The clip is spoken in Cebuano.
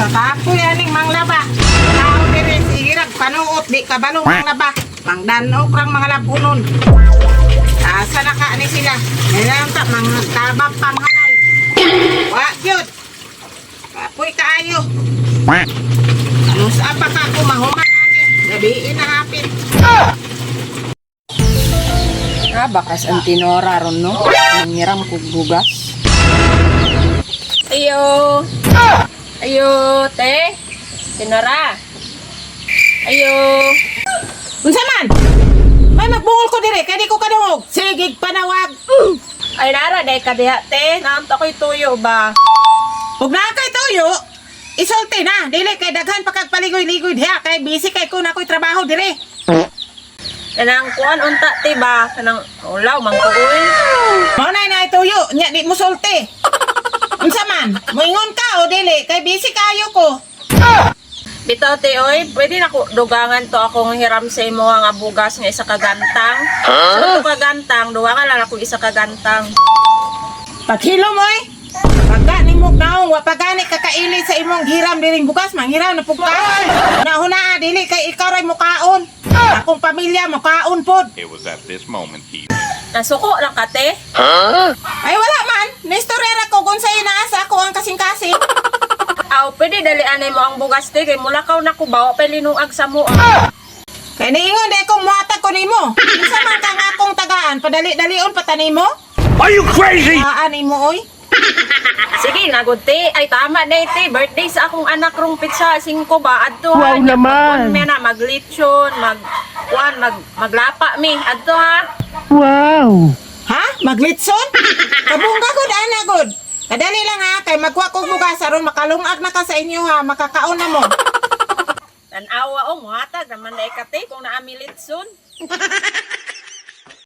Kakapoy aning manglaba. Tao dire sige rag panuot di kabalo manglaba. Mangdanok rang mga labunon. Asa na ka ni sila? Nilang ta mga tabak panghanay. Wa gyud. Kapoy kaayo. Ano sa pa ka ko mahuman ani. Gabiin na hapit. Ah, bakas ang tinora ron, no? Mangiram kog bugas. Ayo! Ayo, te! Tinora! Ayo! Unsa man? May magbungol ko dire kay di ko kadungog. Sige panawag. Ay, nara, day ka diha, te. Naamta ko'y tuyo ba? Ug naa kay tuyo, isulti na. Dili kay daghan pa kag paligoy-ligoy diha kay busy kay ko na ko'y trabaho dire. Kanang kuan unta, te ba? Kanang ulaw, mangkuoy. Mao na na tuyo, nya di mo sulti. Unsa man? Moingon ka o dili kay busy kayo ko. Bitaw, te, oy. Pwede na ko dugangan to akong hiram sa imo nga bugas nga isa ka gantang. Huh? Sa ka gantang, dugangan lang ako isa ka gantang. Paghilom oy. Pagka nimo naong wa pa gani kakaili sa imong hiram diring bugas, manghiram na pug ka. Huna-huna dili kay ikaw ray mukaon. Akong pamilya mukaon pod. It was at this moment he Nasuko lang ka, te. Ay wala man, nistorera ko kung sa'yo naa sa ako ang kasing-kasing. Aw, pwede dalianay mo ang bugas, te. Kay mulakaw na ko, bawa pa linungag sa mo. Ah. Kay niingon di kong muhatag ko nimo. Unsa man kang akong tagaan, padali-dalion pa tanimo? Are you crazy? Taan nimo oy. Sige, nagod te. Ay, tama na te. Birthday sa akong anak rong pizza. 5 ba? Adto ha. Wow naman. Magkuan mi na, maglechon, mag, kuan, mag, maglapa mi. Adto ha. Wow! Ha? Maglitson? Kabungga gud ana gud. Kadali lang ha, kay magkuha kog bugas aron makalungag na ka sa inyo ha, makakaon na mo. Tanawa o, muhatag naman na ka te kung naami litson.